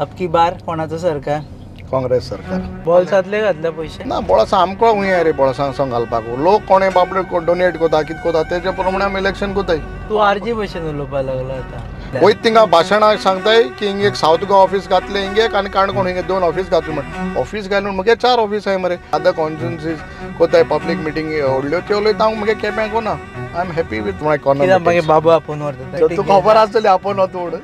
अबकी बार कोणाचो सरकार? काँग्रेस सरकार. बोल्सांतले घातले पयशे? ना, बोळसां आमकां हुंय रे बोळसां सांग घालपाक. लोक कोणे बाबडे डोनेट करता, कितें करता, तेजे प्रमाणे आमी इलेक्शन करताय. तूं आरजी भशेन उलोवपाक लागला आतां. वयत थिंगा भाशणां सांगताय की हिंग एक सावथ गोवा ऑफीस घातलें हिंग एक आनी काणकोण हिंगे दोन ऑफीस घातले म्हण. ऑफीस घालून मुगे चार ऑफीस आहाय मरे. आतां कॉन्स्टिट्युन्सीज कोताय, पब्लीक मिटींग व्हडल्यो त्यो उलयता हांव. मुगे केप्यांक ना, I am happy with my कित्याक कॉर्नर. मागीर बाबू आपोवन व्हरता. तुका खबर आसतली आपोवन वता म्हणून.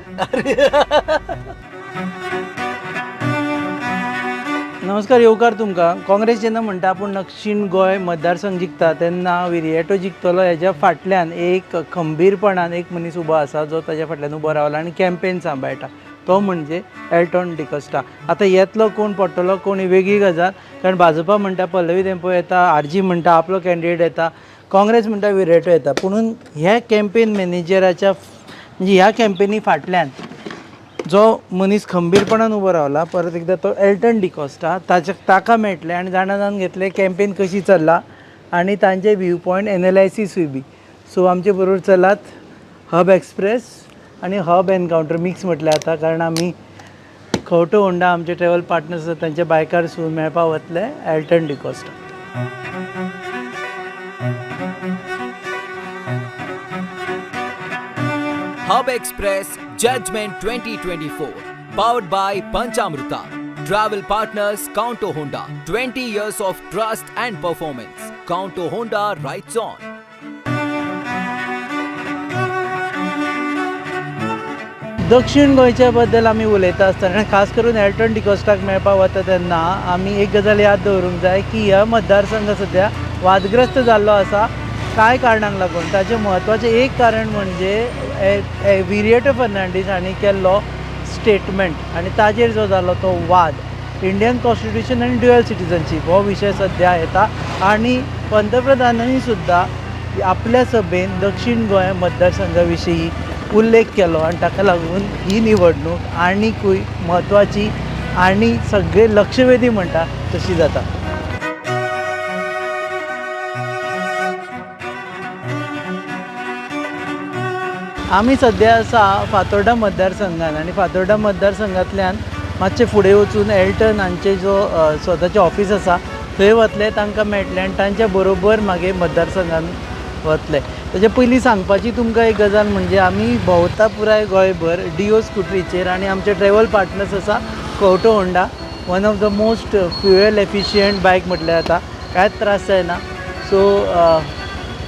नमस्कार, येवकार तुमकां. काँग्रेस जेन्ना म्हणटा आपूण दक्षीण गोंय मतदारसंघ जिखता तेन्ना विरियाटो जिखतलो हेज्या फाटल्यान एक खंबीरपणान एक मनीस उबो आसा जो ताज्या फाटल्यान उबो रावला आनी कॅम्पेन सांबाळटा, तो म्हणजे एल्टॉन डिकोस्टा. आतां येतलो कोण पडटलो कोण ही वेगळी गजाल, कारण भाजपा म्हणटा पल्लवी धेंपो येता, आरजी म्हणटा आपलो कॅन्डिडेट येता, काँग्रेस म्हणटा विरियाटो येता. पुणून ह्या कॅम्पेन मॅनेजराच्या म्हणजे ह्या कॅम्पेनी फाटल्यान जो मनीस खंबीरपणान उबो रावला परत एकदा तो एल्टन डिकॉस्टा. ताच्या ताका मेळटलें आनी जाणा जावन घेतलें कॅम्पेन कशी चल्ला आनी तांचे व्यू पॉयंट एनालायसिसूय बी. सो आमचे बरोबर चलात. हब एक्सप्रेस आनी हब एनकावंटर मिक्स म्हटलें आतां, कारण आमी खवटो होंडा आमचे ट्रॅवल पार्टनर्स आसा तांच्या बायकार सून मेळपा वतले Elton D'Costa. Hub Express Judgment 2024, powered by Panchamruta. Travel partners Counto Honda, 20 years of trust and performance. Counto Honda rides on. दक्षीण गोंयच्या बद्दल आमी उलयता आसतना आनी खास करून एल्टन डिकोस्टाक मेळपाक वता तेन्ना आमी एक गजाल याद दवरूंक जाय की ह्या मतदारसंघ सद्या वादग्रस्त जाल्लो आसा कांय कारणांक लागून. ताचें म्हत्वाचें एक कारण म्हणजे विरियटो फर्नांडीस हांणी केल्लो स्टेटमेंट आनी ताजेर जो जालो तो वाद. इंडियन कॉन्स्टिट्युशन आनी ड्युअल सिटीजनशीप हो विशय सद्या येता आनी पंतप्रधानांनी सुद्दां आपल्या सभेन दक्षीण गोंय मतदारसंघा विशीं उल्लेख केलो आनी ताका लागून ही निवडणूक आनिकूय म्हत्वाची आनी सगळे लक्षवेधी म्हणटा तशी जाता. आमी सद्या आसा फातोर्डा मतदारसंघान आनी फातोर्डा मतदारसंघांतल्यान मातशें फुडें वचून एल्टन हांचे जो स्वताचें ऑफीस आसा थंय वतले, तांकां मेळटले आनी तांच्या बरोबर मागीर मतदारसंघान वतले. ताचे पयलीं सांगपाची तुमकां एक गजाल म्हणजे आमी भोंवता पुराय गोंयभर डिओ स्कुटरीचेर आनी आमचे ट्रॅवल पार्टनर्स आसा कवटो Honda, one of the most fuel efficient bike म्हटल्यार जाता, कांयच त्रास जायना. सो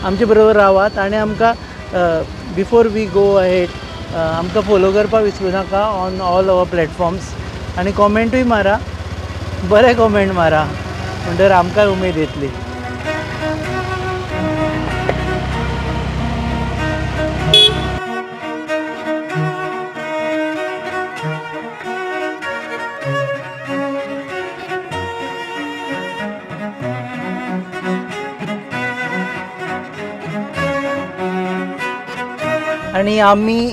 आमचे बरोबर रावात आनी आमकां बिफोर we go ahead आमकां फोलो करपाक विसरूं नाका ऑन ऑल our platforms आनी कॉमेंटूय मारा, बरे कॉमेंट मारा म्हणटकीर आमकांय उमेद येतली. आनी आमी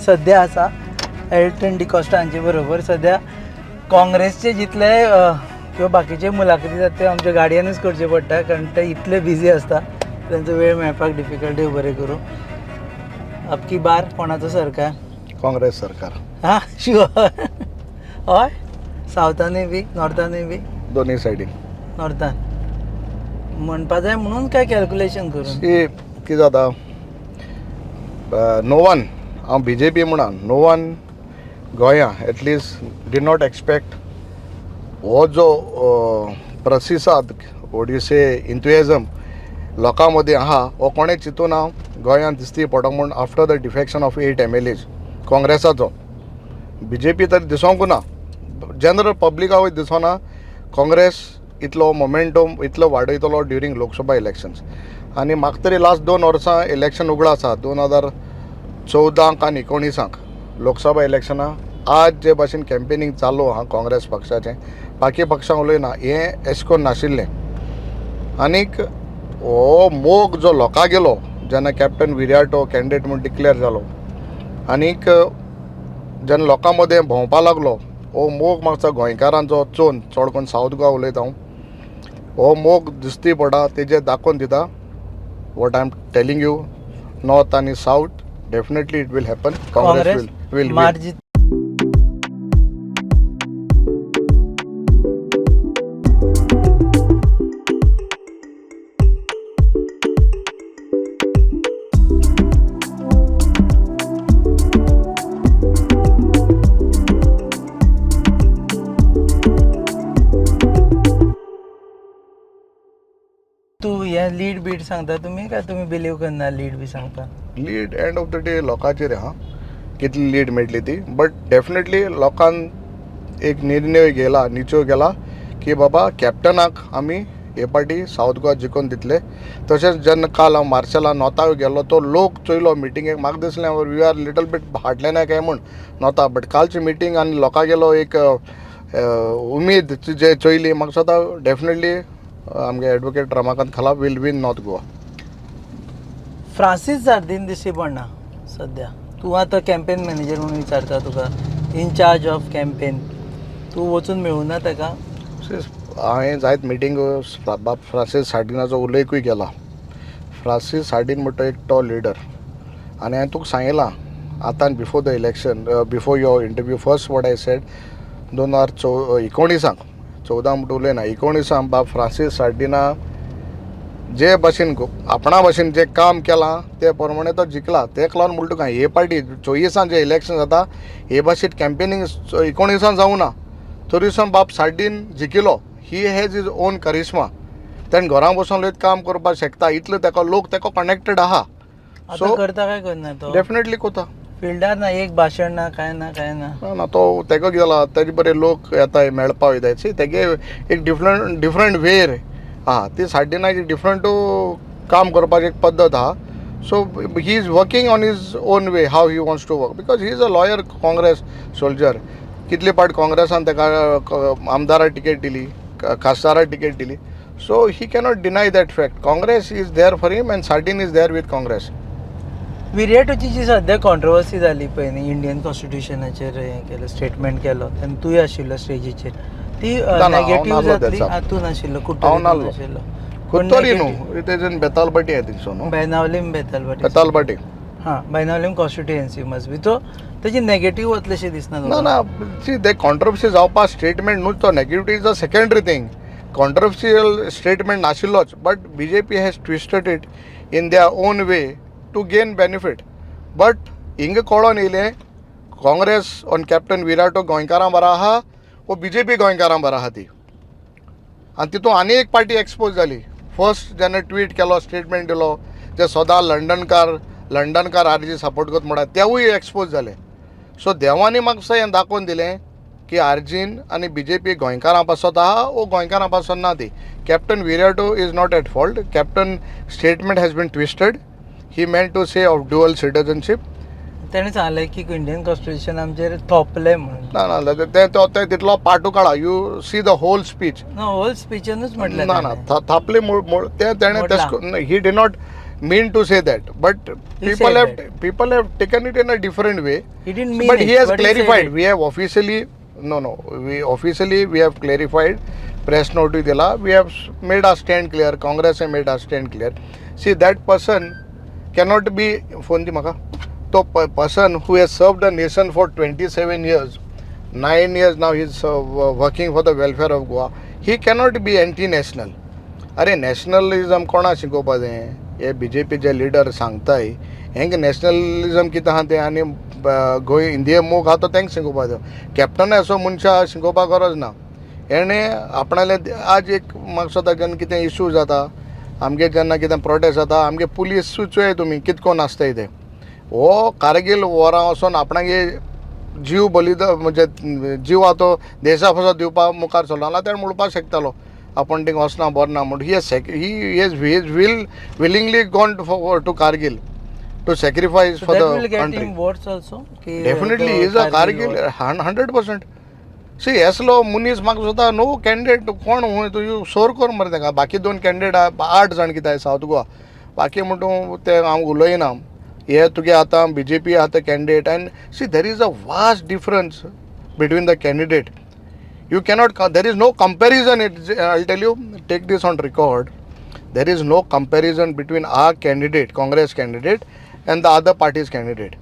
सद्या आसा एल्टन डिकॉस्टा हांचे बरोबर. सद्या काँग्रेसचे जितले किंवा बाकीचे मुलाखती जाता त्यो आमच्या गाडयेनूच करच्यो पडटा, कारण ते इतले बिजी आसता तांचो वेळ मेळपाक डिफिकल्ट. देव बरें करूं. अबकी बार कोणाचो सरकार? काँग्रेस सरकार. हां, शुअर? हय, सावथानूय बी नॉर्थानूय बी? दोनूय सायडीन. नॉर्थान म्हणपा जाय म्हणून काय कॅल्क्युलेशन करून? ती कितें जाता, नो वन, हांव बी जे पी म्हणा, नो वन गोंया at least did not expect हो जो प्रतिसाद, what you से इंतुएजम लोकां मदीं आहा, हो कोणें चिंतून ना गोंयांत दिसती पडो म्हूण. After the defection of 8 MLAs काँग्रेसाचो, B J P तर दिसोंकू ना, जनरल पब्लिकाकूय दिसोना काँग्रेस इतलो मोमेंटम इतलो वाडयतलो ड्युरींग लोकसभा इलेक्शन्स. आनी म्हाका तरी लास्ट 2 वर्सां इलेक्शन उगडा आसा, 2014 आनी 19 लोकसभा इलेक्शनां आज जे भाशेन कॅम्पेनींग चालू आहा काँग्रेस पक्षाचें, बाकी पक्षां उलयना, हें एशें करून नाशिल्लें. आनीक हो मोग जो लोकां गेलो जेन्ना कॅप्टन विरियाटो कॅन्डिडेट म्हूण डिक्लेअर जालो आनीक जेन्ना लोकां मदें भोंवपा लागलो, हो मोग म्हाका गोंयकारांचो चोन चड करून सावथ गोवा उलयता हांव, हो मोग दिसती पडटा तेजेर दाखोवन दिता. What I am telling you, north आनी south definitely it will happen. Congress Congress will margin. हे लीड बीड सांगता तुमी काय तुमी बिलीव करना लीड बी सांगता? Lead end of the day लोकांचेर आहा कितली लीड मेळटली ती, बट डेफिनेटली लोकान एक निर्णय घेला, निचो गेला की बाबा कॅप्टनाक आमी हे पाटी सावथ गोवा जिखोवन दितले. तशेंच जेन्ना काल हांव मार्सेला नॉर्था गेल्लो तो लोक चोयलो मिटिंगेक, म्हाका दिसलें we are little bit फाटले ना काय म्हूण नॉर्था, बट कालची मिटींग आनी लोकांगेलो एक उमेद जे चोयली, म्हाका दिसता डेफिनेटली आमगे advocate Ramakant Khalap will win North Goa. Francis Sardinha दिश्टी पडना सद्या. तूं आतां कॅम्पेन मॅनेजर म्हणून विचारता तुका, इनचार्ज ऑफ कॅम्पेन, तूं वचून मेळूना ताका? हांवें जायत मिटींग बाब फ्रांसीस सार्डिनाचो उल्लेखूय केला. फ्रांसीस सार्डीन म्हणटा एक तो लिडर, आनी हांवें तुका सांगिलां आतां before the election, before your interview, first what I said 2000 एकोणिसांक, 14 म्हणटा उलयना, 19 बाब फ्रांसीस सार्डिना जे भाशेन आपणा भाशेन जें काम केलां ते प्रमाणे तो जिखला. तेका लागून म्हणटा तुका हे पाटी 24 जें इलेक्शन जाता हे भाशेन कॅम्पेनींग 19 जावं ना तरी सुद्दां बाब sardine जिखिलो. He has his own charisma. तेणें घरां बसून लेगीत काम करपाक शकता, इतलो तेका लोक तेका कनेक्टेड आहा. आतां करता काय करना तो? डेफिनेटली कोता. फिल्डार ना, एक भाशण ना, काय ना, काय ना. ना ना, तो तेका कितें जाला, तेजे बरे लोक येता मेळपा वयता. सी तेगे एक डिफरंट डिफरंट वेर आहा ती सार्डिनाची, डिफरंट काम करपाची एक पद्दत आहा. So he is working on his own way how he wants to work, because he is a loyal Congress soldier. कितले पाट काँग्रेसान ताका आमदारा टिकेट दिली, खासदारा टिकेट दिली. So he cannot deny that fact. Congress is there for him and Sardinha is there with Congress. विरियाटोची जी सद्या controversy जाली पळय न्ही, इंडियन कॉन्स्टिट्युशनाचेर हें केलो, स्टेटमेंट केलो, तेन्ना तूंय आशिल्लो स्टेजीचेर, ती ना, हांव नेगेटीव नासलो जातली? त्या दिसा. तूं नाशिल्लो? हांव कुट्टरी नासलो. नाशिल्लो? कुत्तरी न्हू, it is in Betalbatim I think so न्हू. बेनावलीम, बेतालभाटी. बेतालभाटी. हां, बेनावलीम कॉन्स्टिट्युएन्सी मस्ट बी. तो तेजी नेगेटीव वतलेशें दिसना ना तुका? ना, सी ते कॉन्ट्रोवर्सी जावपा स्टेटमेंट न्हू तो, negative is a secondary thing. Controversial statement नाशिल्लोच, but BJP has twisted it in their own way to gain benefit. But हिंगा कळोन येयलें काँग्रेस ऑन कॅप्टन विराटो गोंयकारां बरा आहा वो बीजेपी गोंयकारां बरा आहा ती. आनी तितून आनी एक पार्टी एक्सपोज जाली. फर्स्ट जेन्ना ट्वीट केलो, स्टेटमेंट दिलो, जे सदां लंडनकार आरजी सपोर्ट करता म्हणटा तेवूय एक्सपोज जाले. सो देवांनी म्हाका हें दाखोवन दिलें की आरजीन आनी बीजेपी गोंयकारां पासत आहा वो गोंयकारां पासत ना ती. Captain Viriato is not at fault. Captain statement has been twisted. He meant to say of dual citizenship. तेणें सांगलें की इंडियन कॉन्स्टिट्युशन आमचेर थोपलें म्हणून. ना ना, ते तो ते तितलो पार्टू काडा, you see the whole speech. ना, होल स्पिचेनूच म्हटलें ना ना. ताणें. थापले ते तेणें मोडला. He did not mean to say that, but He people said have that. People have taken it in a different way. He didn't mean but it, he has but he said clarified. it. We have officially, no, we officially, we have clarified, press note दिला, we have made our stand clear. Congress have made our stand clear. See, that person cannot be, phone दी म्हाका. तो person who has served the nation for 27 years, 9 years now he is working for the welfare of Goa, he cannot be anti national. अरे, nationalism कोणा शिकोवपा तें? हे बीजेपीचे leader सांगताय हेंक nationalism कितें आहा तें, आनी गोंय इंडिये मोग आहा तो तेंक शिकोवपा जाय. कॅप्टन असो मनशा शिकोवपाक गरज ना. हेणें आपणाले आज एक म्हाका दिसता जेन्ना कितें इशू जाता आमगे, जेन्ना कितें प्रोटेस्ट जाता आमगे, पुलीसूच चोय तुमी कितें कोन्न आसताय ते. हो कारगील वॉरां वचोन आपणागे जीव बलिदा, म्हणजे जीव आहा तो देशा पासत दिवपा मुखार सरलो जाल्यार तेणें म्हणपाक शकतालो आपूण थिंग वचना बरें ना म्हूण. He has willingly gone to Kargil to sacrifice So for that will the get country. him votes also? की डेफिनेटली तो is a Kargil Kargil war. 100%. See, असलो मनीस म्हाका दिसता नो कॅन्डिडेट कोण तूं सोर कर मरे ताका. बाकी दोन कॅन्डिडेट, आठ जाण कितें सावथ गोवा, बाकी म्हणटू ते हांव उलयना. हे तुगे आतां बीजेपी आतां candidate, and see, there is a vast difference between the candidate. You cannot, there is no comparison. It, I'll tell you, take this on record, there is no comparison between our candidate, Congress candidate, and the other party's candidate.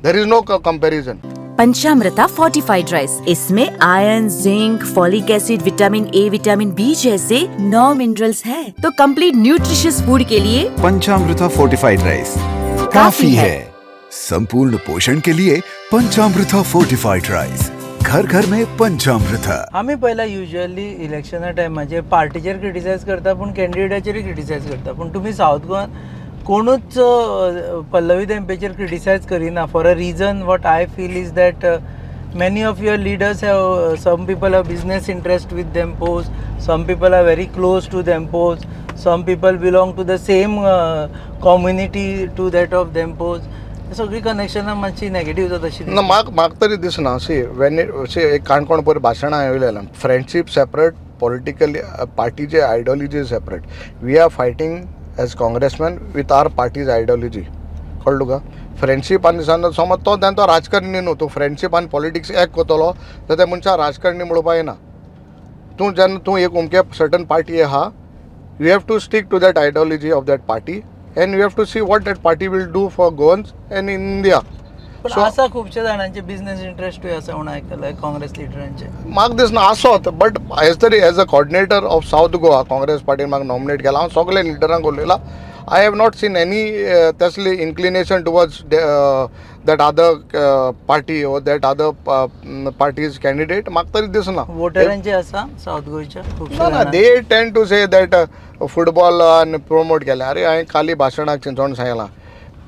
There is no comparison. Panchamrita fortified rice, इसमें iron, zinc, folic acid, vitamin A, vitamin B जैसे 9 minerals हैं, तो complete nutritious food K लिए पंचामृता fortified rice काफी काफी है। है। संपूर्ण पोषण K लिए पंचामृता फोर्टिफाइड राइस घर घर में पंचामृता. आमी पयला युजली इलेक्शना टायमाचेर पार्टीचेर क्रिटिसायज करता, पूण कॅन्डिडेटाचेरूय क्रिटिसायज करता. पूण तुमी सावथ गोवान कोणूच पल्लवी धेंपेचेर क्रिटिसायज करिना for a reason. What I feel is that many of your leaders have, some people have business interest with Dempo's, some people are very close to Dempo's, some people belong to the same community to that of Dempo's. सगळीं कनेक्शनां मातशी negative जाता अशी ना, म्हाका तरी दिसना. C when C एक काणकोण पयर भाशणां येयलें, फ्रेंडशीप सेपरेट, पॉलिटिकल पार्टीचे ideology separate. We are fighting as Congressman with our party's ideology. कळ्ळें तुका? फ्रेंडशीप आनी समज तो तेन्ना तो राजकारणी न्हू. तूं फ्रेंडशीप आनी पॉलिटिक्स एक करतलो जाल्यार त्या मनशाक राजकारणी म्हणोवपा येना. तूं जेन्ना तूं एक अमके सर्टन पार्टी आहा, you have to stick to that ideology of that party and you have to see what that party will do for Goans and India. पण आसा खुबशे जाणांचे बिझनेस इंट्रस्टूय आसा म्हणून आयकलां काँग्रेस लिडरांचे. म्हाका दिसना आसत, बट एज तरी as a coordinator of South Goa Congress पार्टीन म्हाका नॉमिनेट केला, हांव सगळे लिडरांक उलयलां. I have not seen any तसली inclination towards that other party or that other party's candidate. म्हाका तरी दिसना. वोटरांचे आसा सावथ गोंयच्या खुबशे ना ना, जाणांक. They tend to say that football promote केलें. अरे, हांवें काली भाशणाक चिंचोण सांगलां,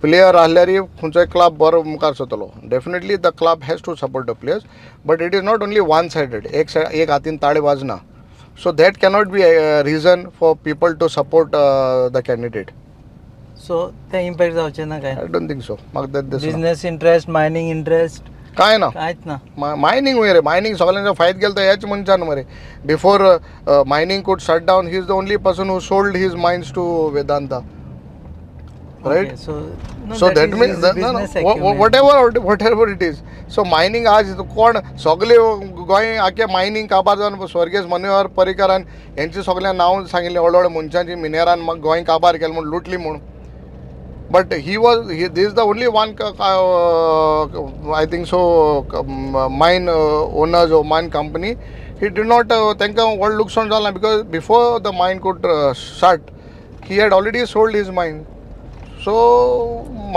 प्लेयर आहल्यार खंयचोय क्लब बरो मुखार सरतलो. Definitely the club has to support the players, but it is not only one sided. एक सायड एक हातीन ताळी वाजना. So that cannot be reason for people to support the candidate. So ते इम्पॅक्ट जावचे ना काय? I don't think so. म्हाका तें दिसना. Business interest, mining interest? काय ना. कांयच ना. मायनींग मरे, मायनींग सगळ्यांचो फायद केलो तो ह्याच मनशान मरे. Before mining could shut down, he is the only person who sold his mines to Vedanta, right? So so that means whatever it is. So mining आज कोण सगळे गोंय आख्खे मायनींग काबार जावन स्वर्गेस्त मनोहर पर्रीकरान हेंची सगळ्या नांव सांगिल्लें, व्हड व्हड मनशांची मिनेरान म्हाका गोंय काबार केलें म्हूण, लुटली म्हूण. But he was he this the only one, I think so, mine owners or mine company he did not, तांकां व्हड लुकसाण जालां, because before the mine could start he had already sold his mine. So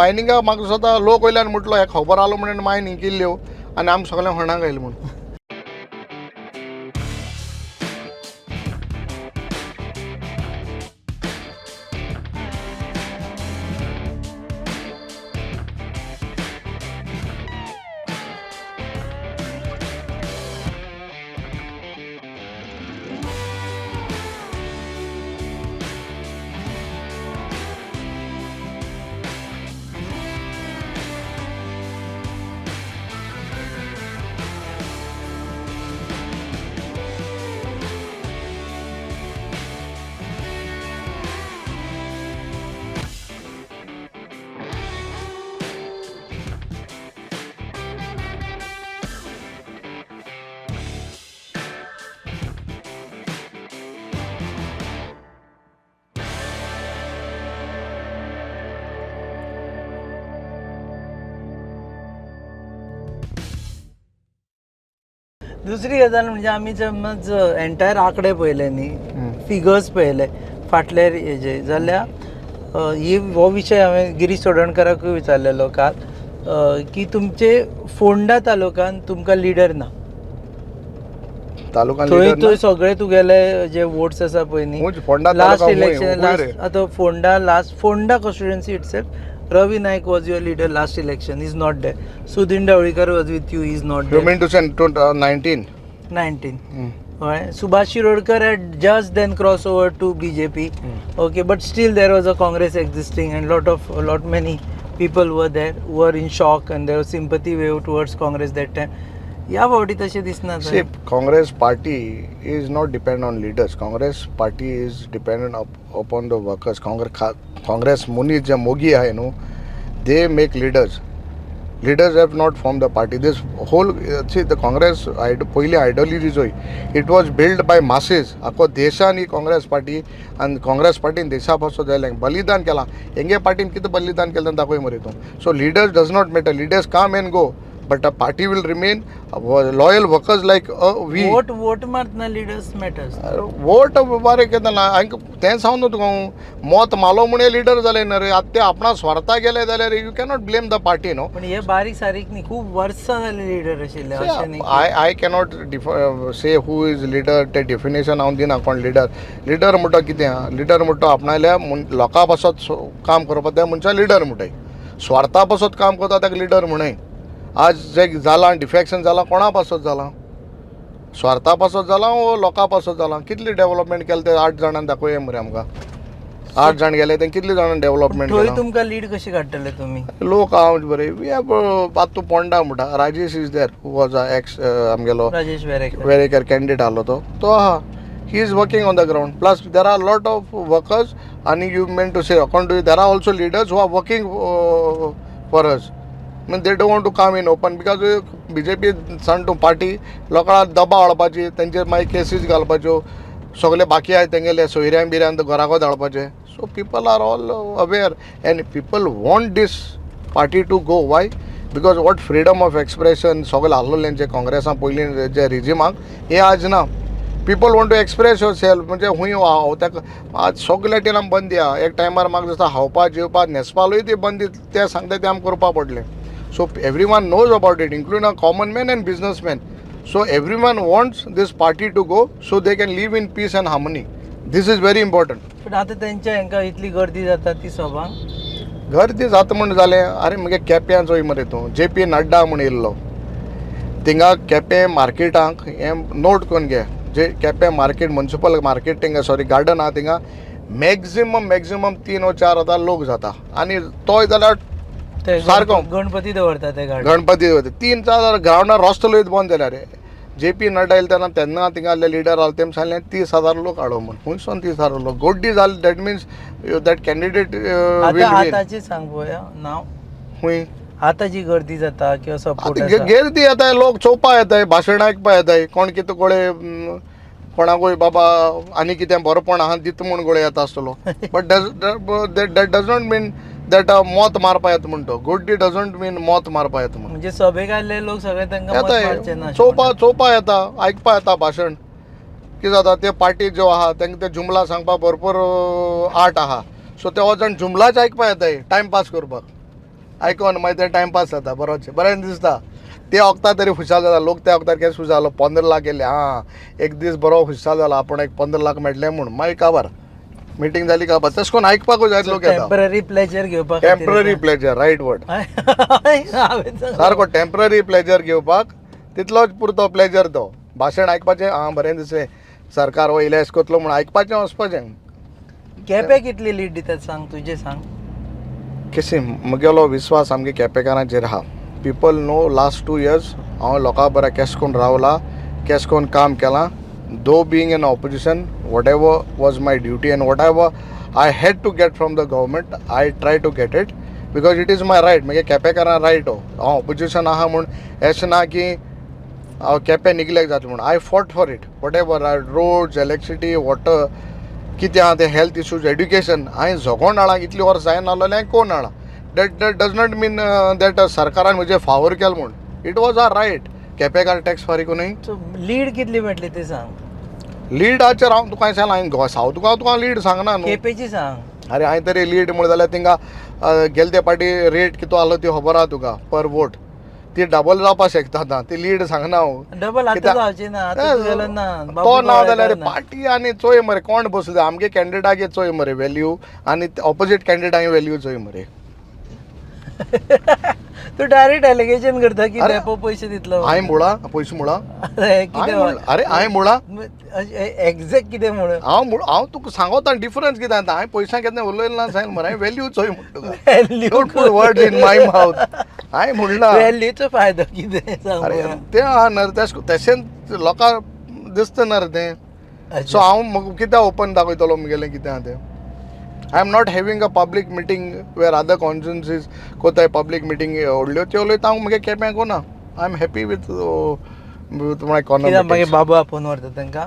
मायनिंगा म्हाका दिसता लोक वयल्यान म्हटलो हें खबर आलो म्हणून मायन केल्ल्यो आनी आमकां सगळ्यांक होणाक आयलें म्हूण. दुसरी गजाल म्हणजे आमी समज एंटायर आंकडे पळयले न्ही, फिगर्स पळयले फाटले हेजे, जाल्यार ही हो विशय हांवें गिरीश चोडणकाराकूय विचारलेलो काल की तुमचे फोंडा तालुक्यान तुमकां लिडर ना. तालुका थंय थंय सगळे तुगेले जे वोट्स आसा पळय न्ही, Ponda last taluka election last आतां Ponda last Ponda constituency itself Ravi Naik was your leader last election, is not there. Sudin Dhavalikar was with you, is not you there. Mean to say 19? 19. Alright. Subhash Shirodkar had just then crossed over to BJP. Okay, but still there was a Congress existing and lot many people were there who were in shock and there was sympathy wave towards Congress that time. ह्या फावटी तशें दिसना. See, Congress party is not dependent on leaders. Congress party is dependent upon the workers. Congress मनीस जे मोगी आहे न्हू, they make leaders. Leaders have not form the party. This whole, see, the Congress पयली ideology Joy, it was build by masses. आखो देशान ही Congress party आनी काँग्रेस पार्टीन देशा पासून जालें बलिदान केलां. हेंगे पार्टीन कितें बलिदान केलें दाखय मरे तूं. So leaders does not matter. Leaders come and go. But a party will remain loyal workers like we. Vote vote मारतना लिडर्स मॅटर्स. वोट बारीक येता ना. हांकां तेंच हांव न्हू तुका, मत मालो म्हूण हे लिडर जाले ना रे. आतां ते आपणा स्वार्था गेले जाल्यार you cannot blame the party न्हू. पण हे बारीक सारीक न्ही, खूब वर्सां जाली लिडर आशिल्ले, अशें न्ही. I cannot say who is leader. ते डेफिनेशन हांव दिना कोण लिडर. लिडर म्हणटा कितें आहा? लिडर म्हणटा आपणाल्या लोकां पासत काम करपा त्या मनशाक लिडर म्हणटाय. स्वार्था पासत काम करता ताका लिडर म्हणय. आज जे जालां डिफेक्शन जालां, कोणा पासत जालां? स्वार्था पासत जालां वो लोकां पासत जालां? कितली डेवलपमेंट केलें ते 8 जाणांनी दाखोवया मरे आमकां. 8 जाण गेले, तें कितले जाणांनी डेवलपमेंट थंय केलां? तुमकां लीड कशी काडटले तुमी? लोक हांव बरे, we have आतां तूं पोंडा म्हणटा, Rajesh is there, who was a ex आमगेलो राजेश वेरेकर. वेरेकर कॅन्डिडेट आहलो तो, तो आहा. He is working on the ground. Plus there are lot of workers. आनी you mean to say according to there are also leaders who are working for us. Mean they don't want to come in open because BJP सांग तूं party लोकांक दबाव हाडपाची, तेंचेर मागीर cases घालपाच्यो, सगळे बाकी आहाय तेंगेले सोयऱ्यांक बिऱ्यांक घराको धाडपाचे. So people are all aware and people want this party to go. Why? Because what freedom of expression सगळें आहलोलें जे काँग्रेसान पयलीं जे रिजिमाक, हें आज ना. People want to express yourself. म्हणजे खूंय हांव ताका आज सगल्या टिनां बंदी आहा. एक टायमार म्हाका दिसता खावपा जेवपा न्हेसपालूय ती बंदी ते सांगता तें आमकां करपा पडलें. So everyone knows about it, including a common man and businessman. So everyone wants this party to go so they can live in peace and harmony. This is very important. पण आतां तेंच्या हेंकां इतली गर्दी जाता ती सभांक? गर्दी जाता म्हूण जालें. आरे मगे केप्यां चोय मरे तूं, जे पी नड्डा म्हूण येयल्लो थिंगा केपें मार्केटाक. हें नोट करून घे, जे केपें मार्केट, म्युनिसिपल मार्केट थिंगा, सॉरी, गार्डन आहा थिंगा मॅक्झिमम मॅक्झिमम 3 ओ 4 हजार लोक जाता आनी तोय जाल्यार ते सारको. गणपती दवरता ते गार्डन. गणपती दवरता. 3-4 हजार ग्रावंडार रस्तो लेगीत बंद जाल्या रे. जे पी नड्डा येयले तेन्ना, तेन्ना थिंगासले लिडर आसले, तेमी सांगलें 30,000 लोक हाडो म्हूण. खुंयसून 30,000 लोक? गोड्डी जाली, that means that candidate will आतां वीन. आतांची सांग पळोवया नांव. खूंय? आतां जी गर्दी जाता किंवा सपोर्ट आतां आसा. गर्दी येताय, लोक चोवपा येताय, भाशण आयकपा येताय. कोण कितें गोळे कोणाकूय बाबा आनी कितें बरोपण आहा दिता म्हूण गोळे येता आसतलो, but that does not mean that मत मारपा येता म्हूण तो. गोड्डी डजंट मीन मत मारपा येता म्हूण. म्हणजे सभेक आयिल्ले लोक सगळे तांकां मत येताय. मारचे ना अशें चोवपा म्हणटा. चोवपा येता, आयकपा येता भाशण. कितें जाता, ते पार्टी ज्यो आहा तांकां ते जुमला सांगपाक भरपूर आर्ट आहा. सो ते वचोन जुमलाच आयकपा येताय टायमपास करपाक. आयकोन मागीर ते टायमपास जाता बरोच, बरें दिसता. ते वखदार तरी खुशाल जाता लोक. त्या वखदार केस खुश जालो, 15 लाख गेले. आं, एक दीस बरो खुशाल जाला, आपूण एक 15 लाख मेळटले म्हूण. मागीर काबार, मिटींग जाली काबार. तशें करून आयकपाकूय जायत लोक येता. टेम्पररी प्लेजर घेवपा खातीर. Temporary pleasure, right word. हांवें सांगलें. सारको टेम्पररी प्लेजर घेवपाक, तितलोच पुरतो प्लेजर तो. भाशण आयकपाचें, आं बरें दिसलें, सरकार वयलें अशें करतलो म्हूण आयकपाचें, वचपाचें. केपें कितली लीड दितात सांग, तुजें सांग. कशें म्हगेलो विस्वास आमगे केपेकारांचेर आहा. People know last 2 years हांव लोकां बरें केश करून रावला, केश करून काम केलां. Though being in opposition, whatever was my duty and whatever I had to get from the government, I try to get it because it is my right. म्हगे केपेकारां right हो. हांव ऑपोजिशन आहा म्हूण अशें ना की हांव केपें निग्लेक्ट जातलें म्हूण. I fought for it. Whatever roads, electricity, water, कितें आहा तें, हेल्थ इश्यूज, एड्युकेशन, हांवें झगोन हाडलां. इतलीं वर्सां जायना नासलें हांवें कोण हाडलां. That does not mean that सरकारान म्हजेर फावोर केलो म्हूण. It was our right. केपेकार टॅक्स फारीक न्हय. सो लीड कितली मेळटली ते सांग. लिडाचेर हांव तुका हांवें सांगलां, हांवें सावथ गोवा तुका लीड सांगना न्हू. केपेची सांग. अरे, हांवें तरी लीड म्हण जाल्यार थिंगा गेले ते पाटी रेट कितू आसलो ती खबर आहा तुका पर वोट. ती डबल जावपाक शकता आतां. ती लीड सांगना हांव. डबल आतां कित्याक? जावची ना, आतां तुगेलो ना. तो ना जाल्यार पार्टी आनी चोय मरे कोण बसता. आमगे कॅन्डिडेटाक चोय मरे व्हॅल्यू आनी ऑपोजीट कॅन्डिडेटाक व्हॅल्यू चोय मरे. तू डायरेक्ट एलिगेशन करता की अरे, डेपो पयशे दितलो. हांवें मुळा पयशे मुळा अरे, कितें? अरे, हांवें मुळा एक्झॅक्ट कितें म्हणून? हांव हांव तुका सांगोता डिफरन्स कितें आतां. हांवें पयशां केन्ना उलयलें ना सांगलें मरे. हांवें व्हॅल्यू चोय म्हणटा तुका. Value. Don't put words in my mouth. हांवें म्हणलां. व्हॅल्यूचो फायदो कितें सांग अरे पळोवया. तें आहा न्हय तेश तशेंच लोकांक दिसता न्हय रे तें. सो हांव कित्याक ओपन दाखयतलो मुगेलें कितें आहा तें? I am not having a public meeting where other constituencies कोताय public meeting व्हडल्यो त्यो उलयता. हांव मुगे केप्यां कोना. I am happy with my कित्याक मागीर कॉर्नर. बाबू आपोवन व्हरता तांकां?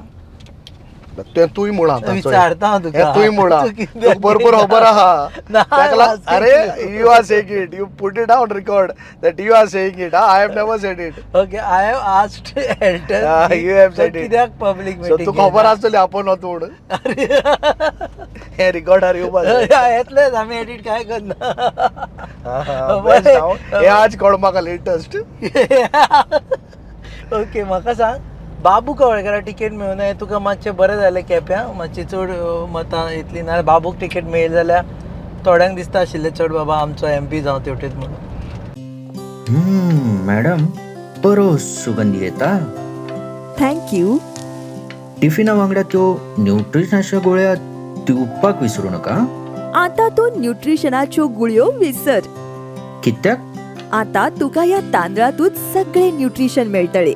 तें तूंय म्हळां. विचारता हांव तुका. तूंय म्हळां, तूं कित्याक तुका बरोबर खबर आहा. ना, ताका I'm asking अरे, you. You are saying it, you put it on record that you are saying it. I have never said it. Okay, I have asked Elton. You have said it. कित्याक public so meeting तुका खबर आसतली आपोवन वता म्हणून. हें रिकॉर्डार येवपा. येतलेच, आमी एडिट काय करना. हे आज कळ म्हाका लेटस्ट. ओके, म्हाका सांग, बाबू कवळेकरा तिकेट मेळूना हें तुका मातशें बरें जालें? केप्यां मातशी चड मतां येतली ना. बाबूक तिकेट मेळ्ळी जाल्यार थोड्यांक दिसता आशिल्लें चड बाबा आमचो एमपी जावं तेवटेन म्हणून. मॅडम, बरो सुगंध येता. Thank you. टिफिना वांगडा त्यो न्युट्रिशनाच्या गोळ्या दिवपाक विसरू नका. आता तूं न्युट्रिशनाच्यो गुळयो विसर. कित्याक? आता तुका ह्या तांदळातूच सगळे न्युट्रिशन मेळटले.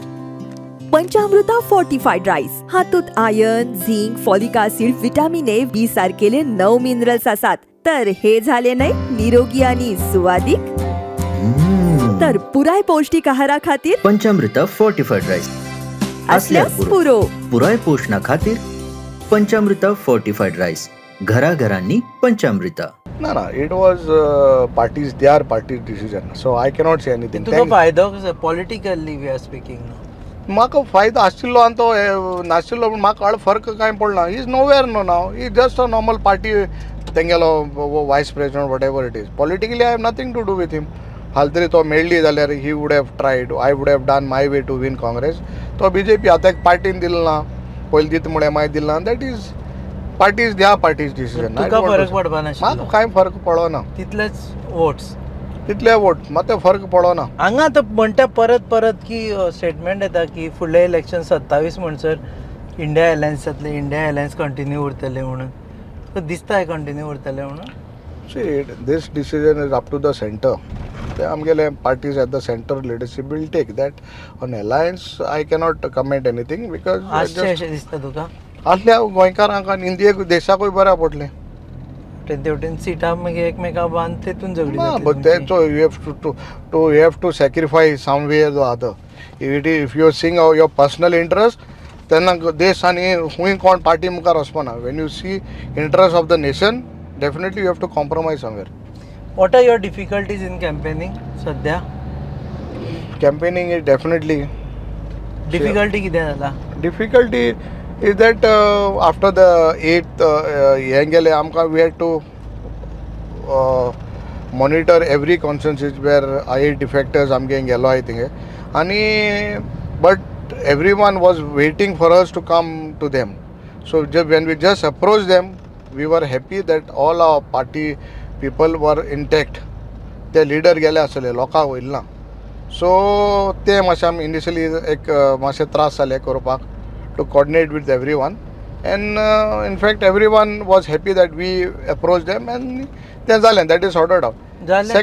पंचामृता फोर्टिफायड रायस हातूंत iron, zinc, folic acid, vitamin A, B सारकेले 9 minerals आसात. तर हे झाले न्हय निरोगी आणि सुवादीक. तर पुराय पौष्टिक आहारा खातीर पंचामृता फोर्टिफाईड राईस असल्यास पुरो. पुराय पोषणा खातीर पंचामृता फोर्टिफाईड राईस. घराघरांनी पंचामृता. ना ना, it was parties, they are parties decision, so I cannot say anything. तुका फायदो कसो, पॉलिटिकली we are speaking? म्हाका फायदो आशिल्लो आनी तो नाशिल्लो, पूण म्हाका फरक कांय पडना. Is nowhere no now, is just a normal party तेंगेलो vice president, whatever it is. Politically I have nothing to do with him. हाल तरी तो मेळ्ळी जाल्यार he would have tried, I would have done my way to win Congress. तो B J P आतां एक पार्टीन दिलो ना, पयलीं दिता म्हळें, मागीर दिल ना. That is parties, their parties decision. तुका फरक पडपा नाशिल्लो? म्हाका कांय फरक पडना. तितलेच वोट्स. तितले वोट, मात ते फरक पडना. हांगा आतां म्हणटा परत परत की स्टेटमेंट येता की फुडलें इलेक्शन 27 म्हणसर इंडिया अलायन्स जातलें, इंडिया अलायन्स कंटिन्यू उरतलें म्हणून. तुका दिसता कंटिन्यू उरतलें म्हणून? See, this decision is up to the center. ते आमगेले parties at the center leadership will take that. On alliance, I cannot comment anything because आसचें अशें दिसता तुका? असल्या गोंयकारांक आनी इंडियेक, देशाकूय बऱ्याक पडलें. वटेन तेवटेन सिटां मागीर एकमेका बांद तेतून झगडी ना, जातली but तुमची. तेचो you have to you have to sacrifice somewhere the other. If you are seeing your personal interest, तेन्ना देश आनी खूंय कोण पार्टी मुखार वचपाना. When you see interest of the nation, definitely you have to compromise somewhere. What are your difficulties in campaigning सध्या? Campaigning is definitely difficulty कितें जाला? Difficulty is that after the eighth हें गेलें आमकां, we had to monitor every constituencies where eight defectors आमगे गेलो आहाय थिंगे आनी but everyone was waiting for us to come to them. So when we just approach them, we were happy that all our party people were intact. ते leader गेले आसले, लोकांक वयल ना. So ते मातशें आमी इनिशियली एक मातशे त्रास जाले करपाक, to coordinate with everyone, and in fact everyone was happy that we approach them and तें जालें, that is sorted out. जालें.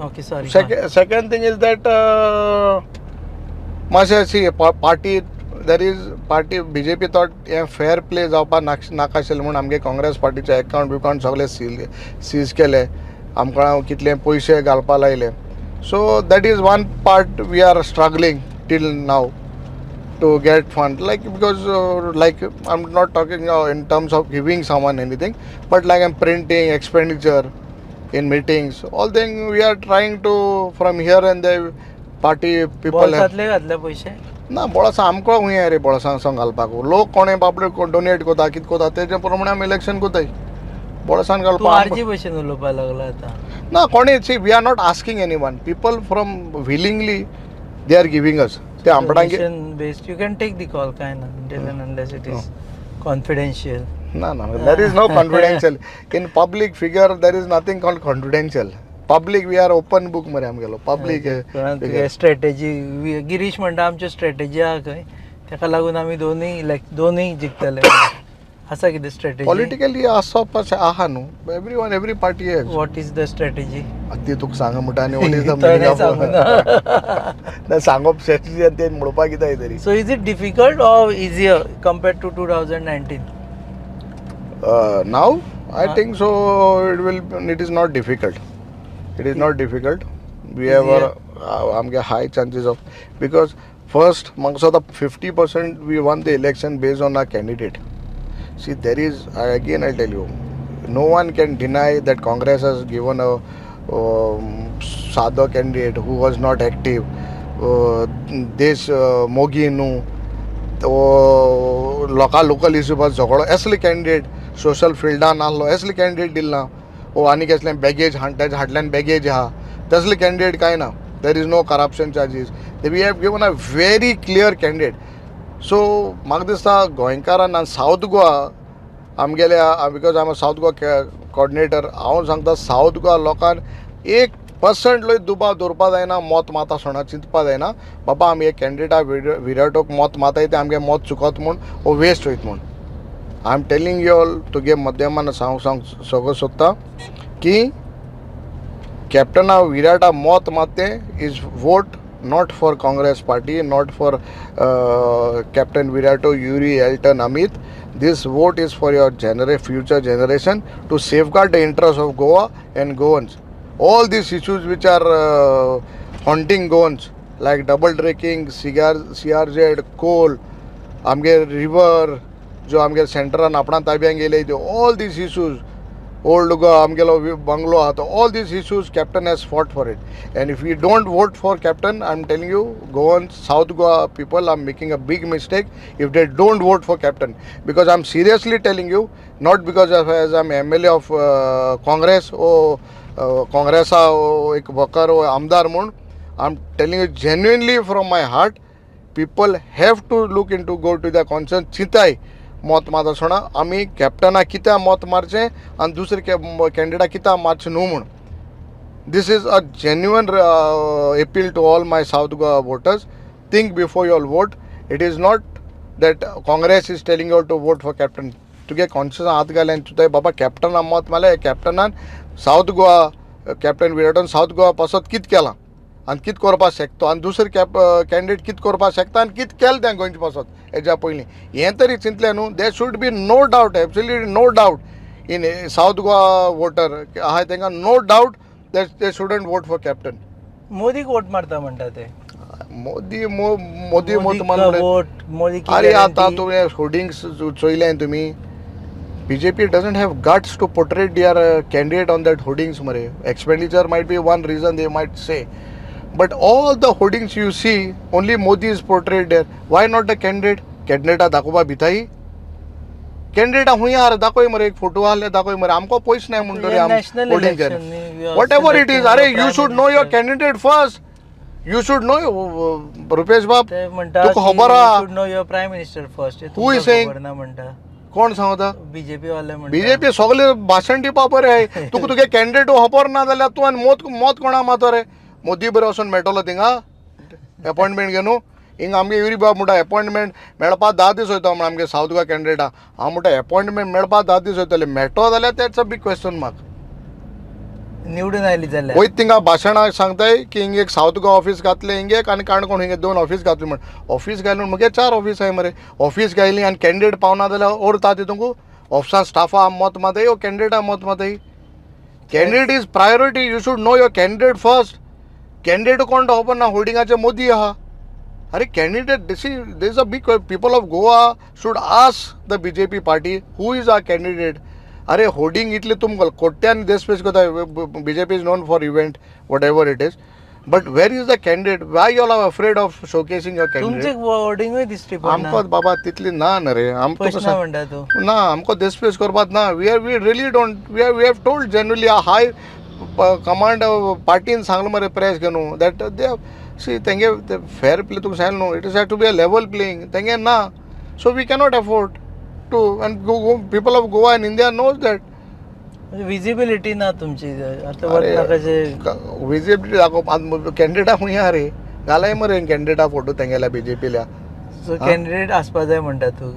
Okay, sorry. Second thing is that मातशें see party, there is party BJP thought हें fair play जावपाक नाका आशिल्लें म्हूण आमगे काँग्रेस पार्टीचे एकावंट बिकावंट सगळे सील सीज केले, आमकां कितले पयशे घालपा लायले. So that is one part we are struggling till now to get fund, like because like I'm not talking in terms of giving someone anything, but like I'm printing expenditure in meetings, all thing we are trying to from here and there party people have. बोल्सांतले घातले पयशे? ना, बोळसां आमकां खंय रे बोळसां सांग घालपाक? लोक कोणे बाबडे डोनेट करता, कितें करता, तेजे प्रमाणे आमी इलेक्शन करताय. बोळसान तूं घालपाक आरजी भशेन उलोवपाक लागला आतां. ना, कोणे, see, we are not asking anyone. People from willingly they are giving us. ते आमडांगे based, you can take the call, काय ना, until and unless it is confidential. No, no, there is no confidential. In public figure, there is nothing called confidential. Public, we are open book मरे आमगेलो. Public figure. Strategy, Girish म्हणटा आमच्यो strategy आहा खंय, ताका लागून आमी दोनूय दोनूय जिखतले. आसा कितें स्ट्रेटेजी? Politically आसप अशें आहा न्हू. Everyone, every party has. What is the strategy? ती तुका सांग म्हणटा आनी what is the meaning of ना सांगप स्ट्रेटजी आनी तें म्हणपाक कितें तरी. So is it difficult or easier compared to 2019? Now I think so it will, it is not difficult. It is not difficult. We have आमगे high chances of, because first म्हाका दिसता 50% we won the election based on our candidate. See, there is, again I tell you, no one can deny that Congress has given a सादो candidate who was not active. देश मोगी न्हू, तो लोकां local issue झगडो असले candidate, social फिल्डान आहलो असले कॅन्डिडेट दिल ना. ओ आनी कसलें बॅगेज, तेज्या फाटल्यान बॅगेज आहा तसले कॅन्डिडेट कांय ना. There is no corruption charges. We have given a very clear candidate. So म्हाका दिसता गोंयकारान आनी सावथ गोवा आमगेल्या, because I am South Goa coordinator, हांव सांगता सावथ गोवा लोकांक 1% लय दुबाव दवरपा जायना. मत माता सोणा चिंतपा जायना, बाबा आमी एक कॅन्डिडेटा विराटोक मत माताय तें आमगे मत चुकत म्हूण वो वेस्ट वयत म्हूण. I am telling you all, तुगे माध्यमान सांग सांग सगळं सोदता की कॅप्टना विराटा मत मात तें is vote not for Congress party, not for Captain Viriato, Yuri, Elton, Amit. This vote is for your future generation, to safeguard the interest of Goa and Goans. All these issues which are haunting Goans, like double tracking, CRZ, coal, आमगे river जो आमगे सेंटरान आपणा ताब्यान गेले त्यो, all these issues, old Goa आमगेलो bungalow आहा तो, all these issues Captain has fought for it. And if you don't vote for Captain, I am telling you, Goan, South Goa people are making a big mistake if they don't vote for Captain, because I am seriously telling you, not because as I am MLA of Congress ओ काँग्रेसा एक Walker ओ आमदार म्हूण, I am telling you genuinely from my heart, people have to look into, go to the conscience, चिंताय मत मात आसतना आमी कॅप्टनाक कित्याक मत मारचें आनी दुसरे कॅन्डिडेटाक कित्याक मारचें न्हू म्हूण. This is a genuine appeal to all my South Goa voters. Think before you all vote. It is not that Congress is telling you to vote for Captain. तुगे कॉन्शियस हात घाले आनी तुजें बाबा कॅप्टनाक मत मारलें, कॅप्टनान सावथ गोवा, कॅप्टन विराटन सावथ गोवा पासत कित केलां आनी कित करपाक शकता आनी दुसरे कॅन्डिडेट कित करपाक शकता आनी कित केलें तें गोंयचे पासत हेज्या पयलीं हें तरी चिंतलें न्हू. There should be no doubt, absolutely no doubt in South Goa voter आहाय तांकां no doubt that they shouldn't vote for Captain. मोदीक वोट मारता म्हणटा ते. मोदी मोदी मत मारले. वोट मोदी की अरे आतां guarantee. तुवें होर्डिंग्स चोयले तुमी, BJP doesn't have guts to portray their candidate on that hoardings मरे. Expenditure might be one reason they might say, but all the hoardings you see, only Modi is portrayed there. Why not the candidate? कॅन्डिडेटा दाखोवपा भिताई? कॅन्डिडेटा हुंय आहा रे, दाखय मरे, एक photo आहले दाखय मरे. आमकां पयशे नाय म्हणटरी हे आम national होर्डिंगचेर. election न्ही, we are Whatever it is, selecting अरे the you prime should know your minister. Candidate first. You should know, Rupesh बाब, ते म्हणटा तुका खबर आहा. Should know your prime minister first. Who is saying? खबर ना म्हणटा. कोण सांगता? बीजेपी वाले म्हणटा. बीजेपी सगळे भाशण दिवपा बरें आहे. तुका तुगे कॅन्डिडेट खबर ना जाल्यार तूं आनी मत मत कोणा मारतो रे? मोदी बरें वचून मेळटलो थिंगा एपॉयंटमेंट घेवन. हिंगा आमगे युरी बाब म्हणटा एपॉयंटमेंट मेळपा 10 दीस वयता म्हण आमगे सावथ गोवा कॅन्डिडेटा. हांव म्हणटा एपॉयंटमेंट मेळपा 10 दीस वयतले, मेळटलो जाल्यार that's a big question mark. निवडून आयली जाल्यार वयत थिंगा भाशणाक सांगताय की हिंग एक सावथ गोवा ऑफीस घातलें हिंग एक आनी काणकोण हिंगे 2 ऑफीस घातली म्हण. ऑफीस घालून मुगे 4 ऑफीस आहाय मरे. ऑफीस घायली आनी कॅन्डिडेट पावना जाल्यार उरता तितूंक ऑफिसान स्टाफा मत मारताय ओ कॅन्डिडेटा मत मारताय. Candidate is priority. You should know your candidate first. Candidate कोण तो खबर ना, होर्डिंगाचे मोदी आहा. अरे candidate, this is this a big, people of Goa should ask the BJP party who is our candidate. अरे होर्डिंग इतले तुमकां कोट्यान देश पेश करता. BJP is known for event, whatever it is, but where is the candidate? Why you all are afraid of showcasing your तुमचे candidate? होर्डिंगूय दिश्टी पडना. आमकां बाबा तितली ना न्हू रे, आमकां पयशे ना म्हणटा तूं. ना, आमकां देसपेस करपाक ना. We are we really don't, we have told generally, high command पार्टीन सांगलां मरे प्रेस घेवन that they सी तेंगे फेर प्ले. तुका सांगलें न्हू, it is have to be a level playing. तेंगे ना, so we cannot afford to, and people of Goa and India knows that. Visibility ना तुमची आता वतना कशें? विजिबिलिटी दाखोवप, कॅन्डिडेटा खूंय आहा रे? घालाय मरे कॅन्डिडेटा फोटो तेंगेल्या बीजेपील्या. सो कॅन्डिडेट आसपा जाय म्हणटा तूं.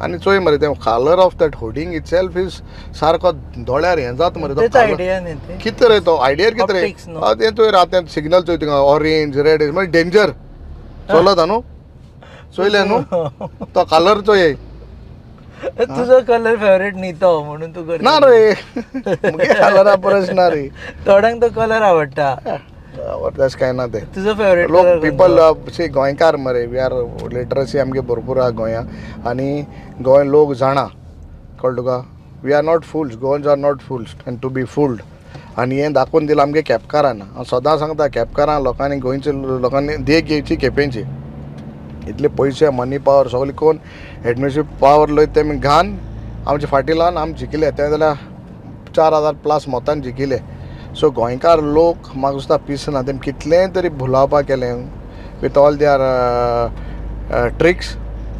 आनी चोय मरे, तें colour of that hoarding itself is सारको दोळ्यार हें जाता मरे तो तेच colour. आयडिया न्ही ते. कितें रे तो आयडिया कितें रे? Optics न्हू. तें चोय रात सिग्नल चोय थिंगा ऑरेंज रेड म्हणजे डेंजर चलत न्हू, चोयलें न्हू तो कलर चोय. तुजो कलर फेवरेट न्ही तो म्हणून तूं करता. ना रे, मुगे कलरा परस ना रे. थोड्यांक तो कलर आवडटा. तशें कांय ना तें. तुजो फेवरेट? लोक पिपल सी, गोंयकार मरे, we are literacy आमगे भरपूर आहा गोंया आनी गोंय लोक जाणा, कळ्ळें तुका? We are not fools. Goans are not fools and to be fooled. आनी हें दाखोवन दिलां आमगे केपकारान. हांव सदां सांगता, केपकारां लोकांनी, गोंयच्या लोकांनी देख घेवची केपेंची. इतले पयशे, मनी पावर सगळे कोण एडमिनिस्ट्रेटीव पावर लय तेमी घान आमचे फाटी लावन आमी जिखले. ते जाल्यार 4000 प्लस मतान जिखले. सो गोंयकार लोक म्हाका दिसता पिसना. तेमी कितलेंय तरी भुलावपाक केलें with all their tricks,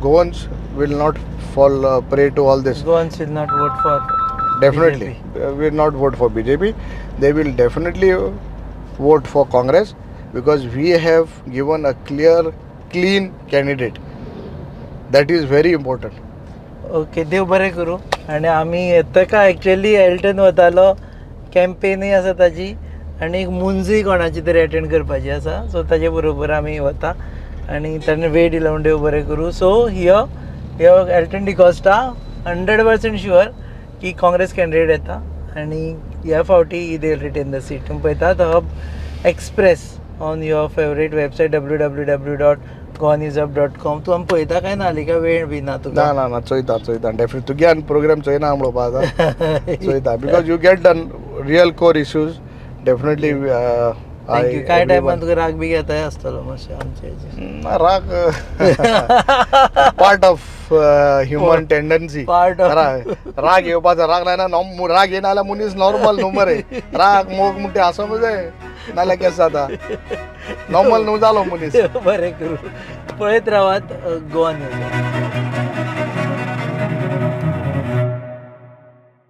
Goans will not fall prey to all this. Goans will not vote for Definitely will not vote for BJP. They will definitely vote for Congress because we have given a clear, clean candidate. That is very important. Okay, देव बरें करूं. आनी आमी ताका actually Elton वतालो, कॅम्पेनूय आसा ताजी आनी एक मुंजूय कोणाची तरी एटेंड करपाची आसा. सो ताजे बरोबर आमी वता आनी ताणें वेळ दिलो म्हूण देव बरें करूं. So here here Elton D'Costa 100% sure की काँग्रेस कॅन्डिडेट येता आनी ह्या फावटी they retain the seat. तुमी पळयतात Hub Express on your favourite website www.goanewshub.com. तूं आमी पळयता काय ना हालीं, काय वेळ बी ना तुका? ना ना ना, चोयता चोयता, डेफिनेटली. तुगे आनी प्रोग्राम चोयना म्हणोवपा आतां चोयता because you get the real core issues definitely. Thank you. काय टायमान तुका राग बी घेताय आसतलो मातशें आमच्या हेजेर. राग part of human tendency. Part of- राग येवपाचो. राग जायना, राग येना जाल्यार मनीस नॉर्मल न्हू मरे. राग, मोग म्हणटा आसूंक जाय, नाल्यार केस जाता? नॉर्मल न्हू जालो मनीस. बरें करूं. पळयत रावात गोवा न्यूज.